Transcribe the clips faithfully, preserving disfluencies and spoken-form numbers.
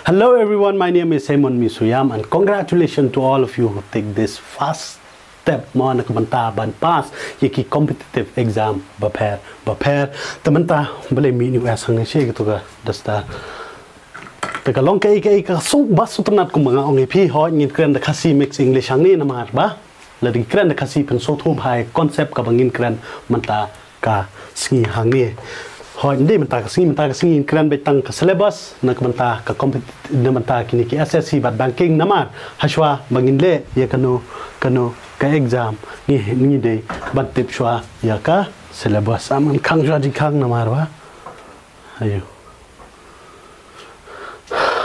Hello everyone, my name is Simon Misuyam and congratulations to all of you who take this first step mo na ka bynta ban pass ïa ki competitive exam bapher bapher. Te mynta balei mi ni u es hangne shi ka tu ka dasta. Te ka long kaei kaei ka suk ba sutnat kumba nga ong ïa phi, hooid ngin kren da Khasi mix English hangne namar ba lada ngi kren da Khasi phin sngewthuh bha ïa ka concept kaba ngin kren mynta ka sngi hangne. Hooid, ym dei mynta ka sngi, mynta ka sngi ngin kren beit tang ka syllabus na ka bynta ka compet-, na ka bynta kine ki S S C bad banking namar hashwa ba ngin leh ïa kano kano ka exam ngi, ngi dei ban tip shwa ïa ka syllabus. Am ngan khang shwa jingkhang namar ba ayo.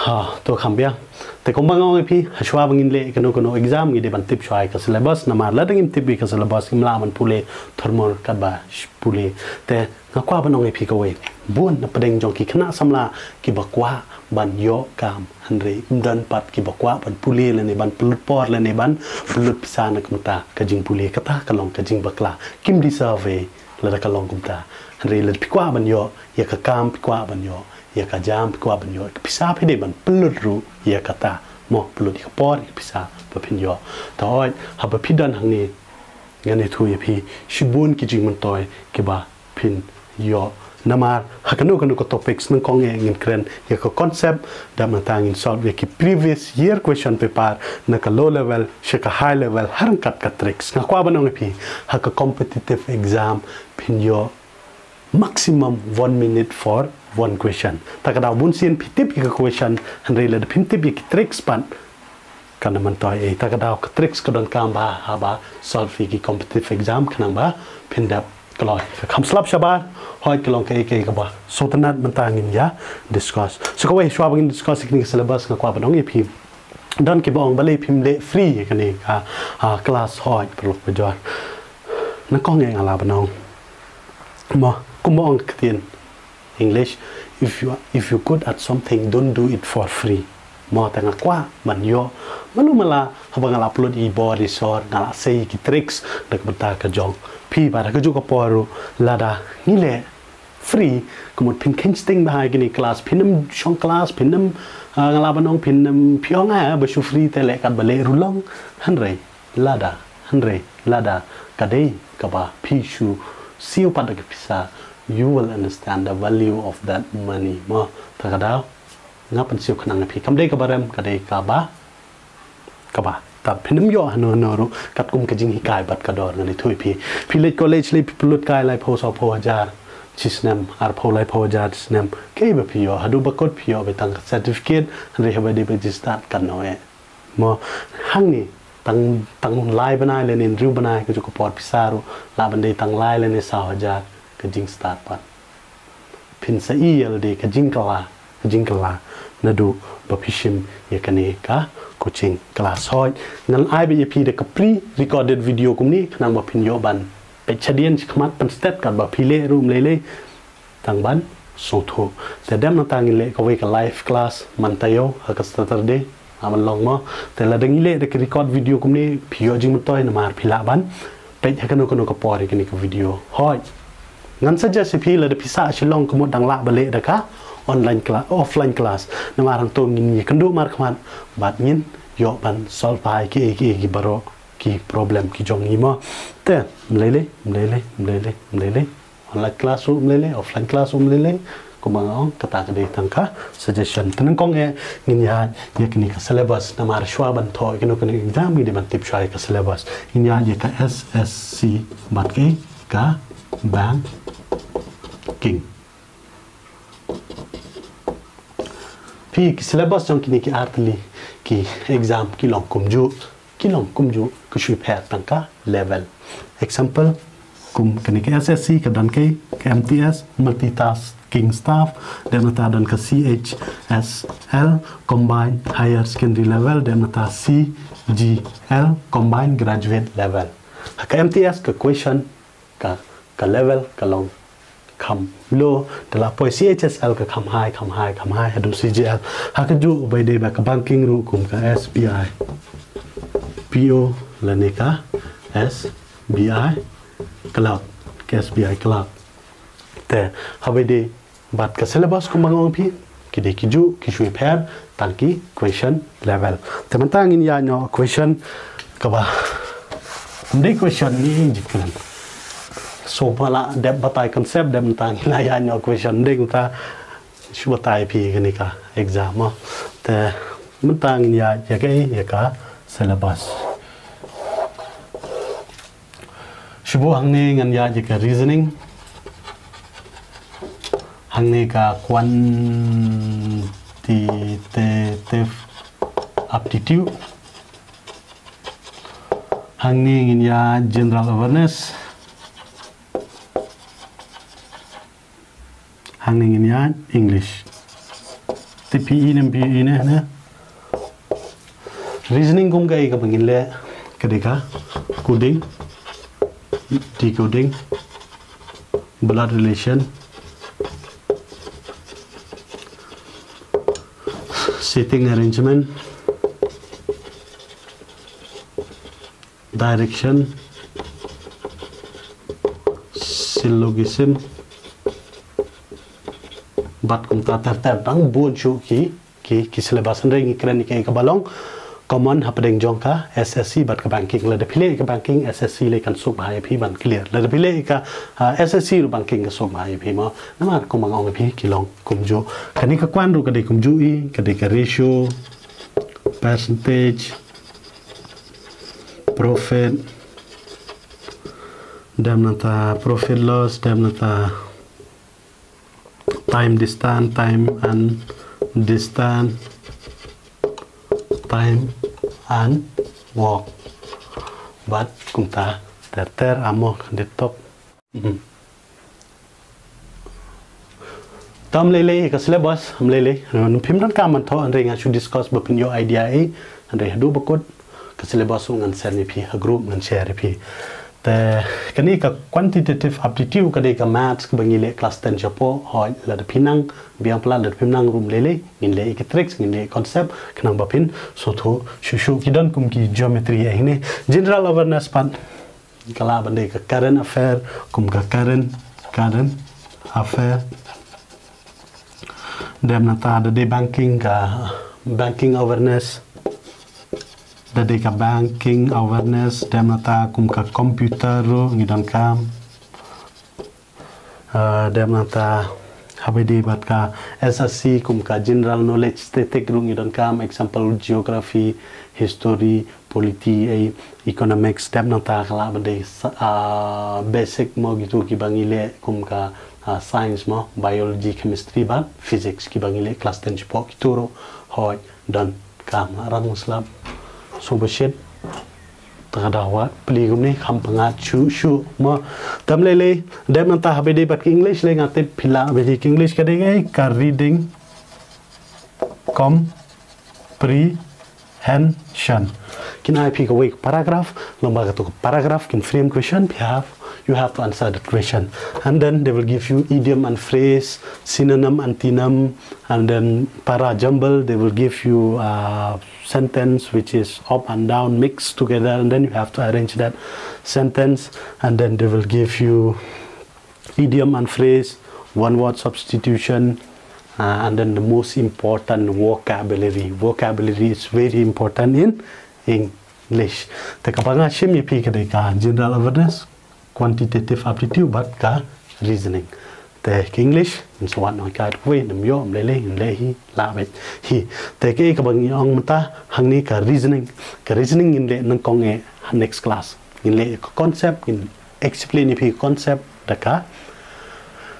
Ha, to kham biang. Te kumba nga ong ïa phi, hashwa ba ngin leh kano kano exam ngi dei ban tip shwa ïa ka syllabus namar lada ngim tip ïa ka syllabus ngim lah ban pule thurmur katba sh-, pule. Te nga kwah ban ong ïa phi kawei, bun na pdeng jong ki khynnah samla kiba kwah ban ïoh kam hynrei ym don pat kiba kwah ban pule lane ban pynlut por lane ban pynlut pisa na ka bynta ka jingpule. Kata ka long ka jingbakla. Kim deserve lada ka long kumta. Hynrei lada phi kwah ban ïoh ïa ka kam, phi kwah ban ïoh ïa ka jam, phi kwah ban ïoh ïa ka pisa, phi dei ban pynlut ruh ïa kata mo, pynlut ïa ka por ïa ka pisa ba phin ïoh. Te hooid haba phi don hangne ngan ïathuh ïa phi shibun ki jingmyntoi kiba phin ïoh. Namar ha kano kano ka topics nyngkong eh ngin kren ïa ka concept, dep nangta ngin solve ïa ki previous year question paper na ka low level sha ka high level ha ryngkat ka tricks. Nga kwah ban ong ïa phi, ha ka competitive exam phin ïoh maximum one minute for one question. Ta ka daw bun sien phi tip ïa ka question hynrei lada phim tip ïa ki tricks pat kan da myntoi ei. Ta ka daw ka tricks ka donkam bha haba solve ïa ki competitive exam khnang ba phin dep kloi. Ka kham slap shabar, hooid ka long kaei kaei kaba sngewtynnat mynta ngin ïa discuss. So kawei, shwa ba ngin discuss ïa kane ka syllabus nga kwah ban ong ïa phi, don kiba ong balei phim leh free ïa kane ka, ah, class, hooid paralok bajor. Nyngkong eh nga lah ban ong mo, kumba ong ka ktien English, if you, if you good at something, don't do it for free. Mo, te nga kwah ban ïoh malu mala haba nga la pynlut ïa i bor i sor, nga la sei ki tricks na ka bynta ka jong phi. Bad ha kajuh ka por ruh lada ngi leh free, ka mut phin kheiñ sting bha ha kine ki class, phin ym shong class, phin ym, ah, nga lah ban ong phin ym, phi ong, ah, ba shu free te leh katba leh ruh long. Hynrei lada, hynrei lada ka dei kaba phi shu siew pat da ka pisa, you will understand the value of that money. Mo, ta ka daw nga pynsiew khnang ïa phi, kam dei kaba rem, ka dei kaba, kaba tad. Phin ym ïoh hano hano ruh katkum ka jinghikai bad ka dor. Ngan ïathuh ïa phi, phi leit college lei, phi pynlut kai laiphew sawphew hajar shi snem, arphew laiphew hajar shi snem, kaei ba phi ïoh? Haduh ba kut phi ïoh beit tang ka certificate, hynrei haba dei ban jingstad katno eh. Mo, hangne tang, tang lai bnai lane hynriew bnai, kajuh ka por pisa ruh lah ban dei tang lai lane saw hajar ka jingstad pat. Phin sa ïoh ïa lade ka jingkylla, ka jingkylla naduh ba phi shim ïa kane ka coaching class. Hooid, ngan ai beit ïa phi da ka pre-recorded video kumne khnang ba phin ïoh ban peit shadien shakhmat, pynstet katba phi leh ruh ym lei lei, tang ban sngewthuh. Te dep nangta ngin leh kawei ka live class man taïew ha ka Saturday, ah, ban long mo. Te lada ngi leh da ka record video kumne phi ïoh jingmyntoi namar phi lah ban peit ha kano kano ka por ïa kane ka video. Hooid, ngan suggest ïa phi lada phi sah Shillong ka mut dang lah ban leh da ka online cla-, offline class. Namar hangto ngin ïakynduh markhmat bad ngin ïoh ban solve bha ïa kiei kiei ki baroh ki problem ki jong ngi mo. Te ym lei lei, ym lei lei, ym lei lei, ym lei lei. Online class ruh ym lei lei, offline class ruh ym lei lei. Kumba nga ong, kata ka dei tang ka suggestion. Te nyngkong eh ngin ïaid ïa kane ka syllabus, namar shuwa ban thoh ïa kano kano ka exam ngi dei ban tip shuwa ïa ka syllabus. Ngin ïaid ïa ka S S C bad ka, ka banking. Phi, ki syllabus jong kine ki artylli ki exam ki long kumjuh, ki long kumjuh, ki shu pher tang ka level. Example, kum kane ka S S C ka don ka, ka M T S, multitasking staff, dep nangta don ka C H S L, combined higher secondary level, dep nangta C G L, combined graduate level. Ha ka M T S ka question, ka, ka level ka long kham low, te la poi C H S L ka kham high, kham high, kham high, haduh C G L. Ha kajuh ba ïadei bad ka banking ruh kum ka S B I P O lane ka S B I Cloud, ka S B I Cloud. Te haba ïadei bad ka syllabus kumba nga ong phi, Ki dei ki ju, ki shu pher tang ki question level. Te mynta ngin ïa noh question kaba, ym dei question ni, jingkren. So pala dep batai concept, dep mynta ngin ïa noh question, ym dei mynta shu batai phi kane ka exam mo. Te mynta ngin ïa, ïa ka, ïa ka syllabus. Shu buh hangne ngan ïa, ïa ka reasoning. Hangne ka quantitative aptitude. Hangne ngin ïa general awareness. Hangne ngin ïa English. Te phi i ne, phi i ne, ne. Reasoning kum ka, ka ba ngin leh, ka dei ka coding, decoding, blood relation, seating arrangement, direction, syllogism, bad kumta ter ter, dang bun shuh ki, ki, ki syllabus. Hynrei ngi kren ïa ka ba long common hapdeng jong ka S S C bad ka banking. Lada phi leh ïa ka banking, S S C lei kan suk bha ïa phi ban clear. Lada phi leh ïa ka, ah, S S C ruh banking ka suk bha ïa phi mo. Namar kumba nga ong ïa phi ki long kumjuh. Kane ka quant ruh ka dei kumjuh hi, ka dei ka ratio, percentage, profit, dep nangta profit loss, dep nangta time distance, time and distance, time and work. Bad kumta ter ter, amo dep top. Mhm. Tam lei lei ka syllabus, ym lei lei. Phim donkam ban thoh, hynrei nga shu discuss ba phin ïoh idea ei, hynrei haduh ba kut ka syllabus ngan send ïa phi ha group, ngan share ïa phi. Te kane ka quantitative aptitude ka dei ka maths kaba ngi leh class ten shapoh, hooid lada phi nang, biang palat lada phim nang ruh ym lei lei, ngin leh ïa ki tricks, ngin leh ïa ki concept, khnang ba phin sngewthuh shuh shuh. Ki don kum ki geometry ei ne. General awareness pat ka lah ban dei ka current affair, kum ka current, current affair. Dep nangta da dei banking, ka banking awareness. Da dei ka banking awareness, dep nangta kum ka computer ruh ngi donkam. Ah, dep nangta haba ïadei bad ka S S C kum ka general knowledge, statistic ruh ngi donkam, example geography, history, polity, eh, economics, dep nangta ka lah ban dei sa-, ah, basic mo, kito kiba ngi leh kum ka, ah, science mo, biology, chemistry bad physics, kiba ngi leh class ten shapoh, kito ruh hooid donkam. Ram slap. So ba shit. Te ka dawa pli kumne, kham pyngngad shuh shuh mo. Tam lei lei, dep nangta haba ïadei bad ka English lei, nga tip phi lah bha ïa ka English, ka dei ka reading comprehension. Kin ai phi kawei ka paragraph, lyngba kato ka paragraph kin frame question, phi have, you have to answer that question. And then they will give you idiom and phrase, synonym, antonym, and then para jumble, they will give you a sentence which is up and down mixed together, and then you have to arrange that sentence, and then they will give you idiom and phrase, one word substitution, uh, and then the most important, vocabulary. Vocabulary is very important in English. Te kaba nga shim ïa phi ka dei ka general awareness, quantitative aptitude bad ka reasoning. Te ka English, ngin sa wad noh ïa ka, wei, ym ïoh, ym lei lei, ym leh hi, lah beit hi. Te kaei kaba ngi ong mynta hangne ka reasoning. Ka reasoning ngin leh nyngkong eh ha next class. Ngin leh ka concept, ngin explain ïa phi ka concept da ka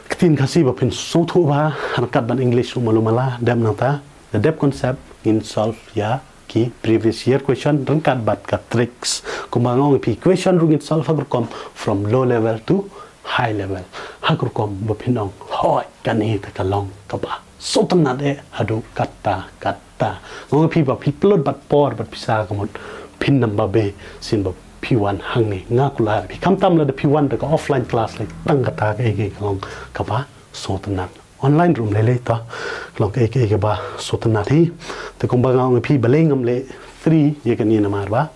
ktien Khasi ba phin sngewthuh bha, ryngkat bad English ruh malu mala, dep nangta da dep concept ngin solve ïa ki previous year question ryngkat bad ka tricks. Kumba nga ong ïa phi, question ruh ngin solve ha ka rukom from low level to high level. Ha ka rukom ba phin ong, hooid, kane te ka long kaba sngewtynnat eh haduh katta katta. Nga ong ïa phi ba phi pynlut bad por bad pisa ka mut phin nang ba be sien ba phi wan hangne. Nga kular ïa phi, khamtam lada phi wan da ka offline class lei, tang kata kaei kaei ka long kaba sngewtynnat. Online ruh ym lei lei, to ka long kaei kaei kaba sngewtynnat hi. Te kumba nga ong ïa phi, balei ngam leh free ïa kane, namar ba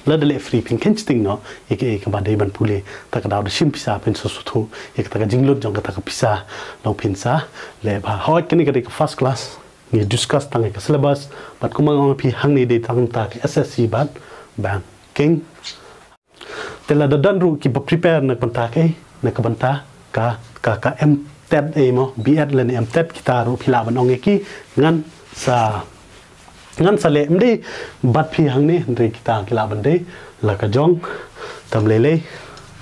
Lada leh free phin khein shiteng noh ïa kaei kaba dei ban pule. Ta ka daw da shim pisa phin sa sngewthuh ïa kata ka jinglut jong kata ka pisa. Long phin sa leh bha. Hooid, kane ka dei ka first class. Ngi discuss tang ïa ka syllabus bad kumba nga ong ïa phi, hangne dei tang mynta ka S S C bad banking. Te lada don ruh kiba prepare na ka bynta kaei, na ka bynta ka, ka, ka M tet ei mo, B Ed lane M tet, kita ruh phi lah ban ong ïa ki, ngan sa, ngan sa leh, ym dei bad phi hangne, hynrei kita ki lah ban dei la ka jong. Tam lei lei,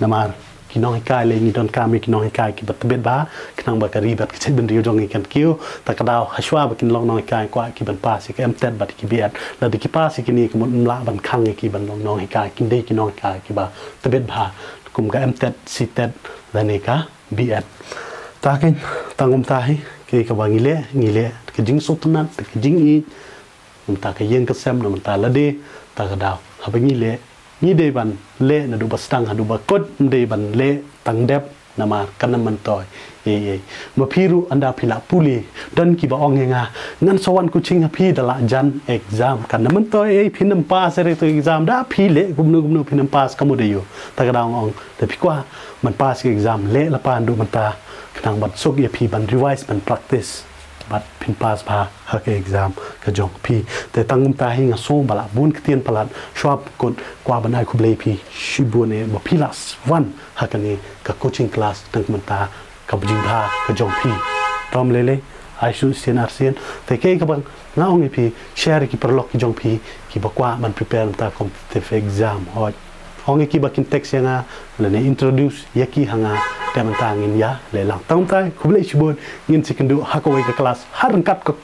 namar ki nonghikai lei, ngi donkam ïa ki nonghikai kiba tbit bha, khnang ba ka ri bad ka jaitbynriew jong ngi kan kiew. Ta ka daw hashwa ba kin long nonghikai, kwah ki ban pass ïa ka M tet bad ki B Ed. Lada ki pass ïa kine, ka mut ym lah ban khang ïa ki ban long nonghikai, kin dei ki nonghikai kiba tbit bha, kum ka M tet, C tet lane ka B Ed. Ta keiñ, tang kumta hi, kaei kaba ngi leh, ngi leh ka jingsngewtynnat, ka jingïeit, mynta ka ïing ka sem, na mynta lade. Ta ka daw haba ngi leh, ngi dei ban leh naduh ba sdang haduh ba kut, ym dei ban leh tang dep, namar kan ym myntoi ei ei. Ma phi ruh ynda phi lah pule, don kiba ong ïa nga, ngan sa wan coaching ha phi da la jan exam. Kan ym myntoi ei ei, phin ym pass ïa kito exam, da phi leh kumno kumno phin ym pass, ka mut aïu? Ta ka daw nga ong, lada phi kwah ban pass ïa ka exam, leh lypa naduh mynta, khnang ban suk ïa phi ban revise, ban practice, bad phin pass bha ha ka exam ka jong phi. Te tang kumta hi, nga sngew ba lah bun ktien palat, shuwa ba kut, kwah ban ai khublei ïa phi shibun eh ba phi lah wan ha kane ka coaching class tang kumta, ka jingbha ka jong phi. Tam lei lei, ai shu sien ar sien. Te kaei kaba nga ong ïa phi, share ïa ki paralok ki jong phi kiba kwah ban prepare mynta competitive exam. Hooid, ong ïa ki ba kin text ïa nga lane introduce ïa ki ha nga, te mynta ngin ïaleh lang. Tang kumta, khublei shibun, ngin sa ïakynduh ha kawei ka class ha ryngkat ka